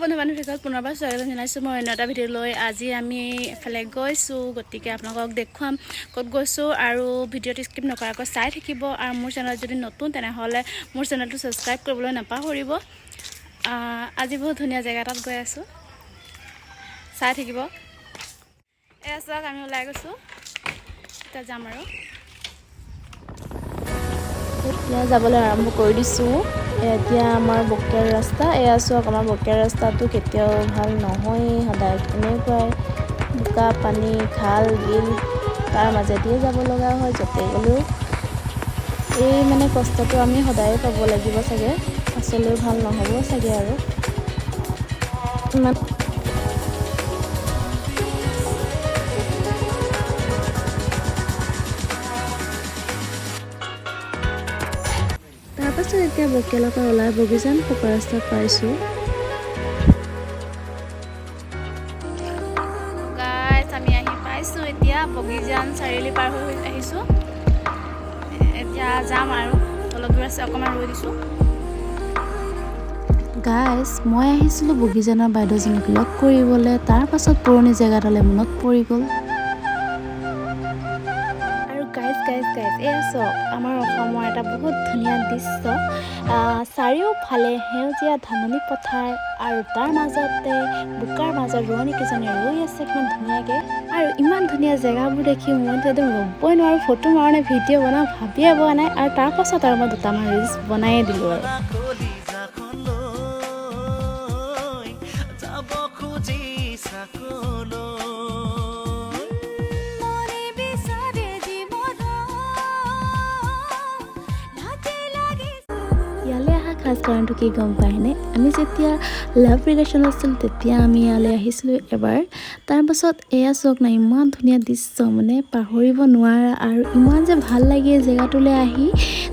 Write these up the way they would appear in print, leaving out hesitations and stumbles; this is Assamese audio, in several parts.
বন্ধু বান্ধৱীসকল, পুনৰবাৰ স্বাগতম জনাইছোঁ মই অন্য এটা ভিডিঅ' লৈ। আজি আমি এফালে গৈছোঁ, গতিকে আপোনালোকক দেখুৱাম ক'ত গৈছোঁ আৰু ভিডিঅ'টো স্কিপ নকৰাকৈ চাই থাকিব। আৰু মোৰ চেনেলত যদি নতুন, তেনেহ'লে মোৰ চেনেলটো ছাবস্ক্ৰাইব কৰিবলৈ নাপাহৰিব। আজি বহুত ধুনীয়া জেগা এটাত গৈ আছোঁ, চাই থাকিব। এয়া চাওক, আমি ওলাই গৈছোঁ, এতিয়া যাম আৰু। এতিয়া যাবলৈ আৰম্ভ কৰি দিছোঁ। এতিয়া আমাৰ বকীয়াৰ ৰাস্তা। এয়া চাওক, আমাৰ বকীয়াৰ ৰাস্তাটো কেতিয়াও ভাল নহয়েই, সদায় এনেকুৱাই বোকা পানী, খাল বিল, তাৰ মাজেদিয়ে যাব লগা হয় য'তে গ'লেও। এই মানে কষ্টটো আমি সদায়ে পাব লাগিব চাগে, পাছলৈও ভাল নহ'ব চাগে আৰু ইমান। তাৰপাছত এতিয়া বকিয়ালৰ পৰা ওলাই বগীজান পকা ৰাস্তাত পাইছোঁ। গাইজ, আমি আহি পাইছোঁ এতিয়া বগীজান চাৰিআলি পাৰ হৈ আহিছোঁ। এতিয়া যাম আৰু অলপ দূৰ আছে, অকণমান ৰৈ দিছোঁ। গাইজ, মই আহিছিলোঁ বগীজানৰ বাইদেউজনীক লগ কৰিবলৈ। তাৰপাছত পুৰণি জেগাটোলৈ মনত পৰি গ'ল। আৰু গাইজ, গাইজ, গাইজ, এয়া চাওক, আমাৰ অসমৰ এটা বহুত ধুনীয়া দৃশ্য। চাৰিওফালে সেউজীয়া ধাননি পথাৰ আৰু তাৰ মাজতে বোকাৰ মাজত ৰোৱনী কেইজনী ৰৈ আছে কিমান ধুনীয়াকৈ। আৰু ইমান ধুনীয়া জেগাবোৰ দেখি মইতো একদম ৰ'বই নোৱাৰোঁ। ফটো মাৰোঁ নে ভিডিঅ' বনাওঁ ভাবিয়ে পোৱা নাই। আৰু তাৰপাছত আৰু মই দুটামান ৰিলচ বনায়ে দিলোঁ আৰু। কলিজাখন লৈ যাব খুজিছা ক'লৈ? মনে বিচাৰে জীৱন লাজে লাগে। ইয়ালৈ অহা খাচ কাৰণটো কি গম পায়নে? আমি যেতিয়া লাভ ৰিলেশ্যন আছিল, তেতিয়া আমি ইয়ালৈ আহিছিলোঁ এবাৰ। তাৰপাছত এয়া চাওক না, ইমান ধুনীয়া দৃশ্য, মানে পাহৰিব নোৱাৰা। আৰু ইমান যে ভাল লাগে এই জেগাটোলৈ আহি,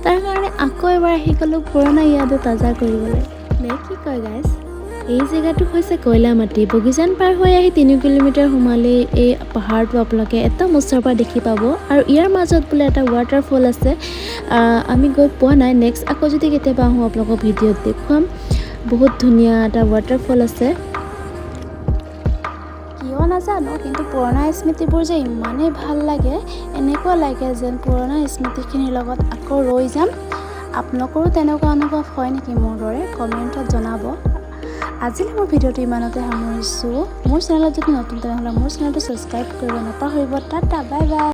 তাৰ কাৰণে আকৌ এবাৰ আহি গ'লোঁ পুৰণা ইয়াদো তাজা কৰিবলৈ, নে কি কয় গাইজ? এই জেগাটো হৈছে কয়লামাটি। বগীজান পাৰ হৈ আহি 3 কিলোমিটাৰ সোমালেই এই পাহাৰটো আপোনালোকে একদম ওচৰৰ পৰা দেখি পাব। আৰু ইয়াৰ মাজত বোলে এটা ৱাটাৰফল আছে। আমি গৈ পোৱা নাই। নেক্সট আকৌ যদি কেতিয়াবা আহোঁ, আপোনালোকক ভিডিঅ'ত দেখুৱাম। বহুত ধুনীয়া এটা ৱাটাৰফল আছে। কিয় নাজানো, কিন্তু পুৰণা স্মৃতিবোৰ যে ইমানেই ভাল লাগে, এনেকুৱা লাগে যেন পুৰণা স্মৃতিখিনিৰ লগত আকৌ ৰৈ যাম। আপোনালোকৰো তেনেকুৱা অনুভৱ হয় নেকি মোৰ দৰে? কমেণ্টত জনাব। আজিলৈ মোৰ ভিডিঅ'টো ইমানতে সামৰিছোঁ। মোৰ চেনেলত যদি নতুন, তেনেহ'লে মোৰ চেনেলটো ছাবস্ক্ৰাইব কৰিব নাপাহৰিব। Tata, bye bye.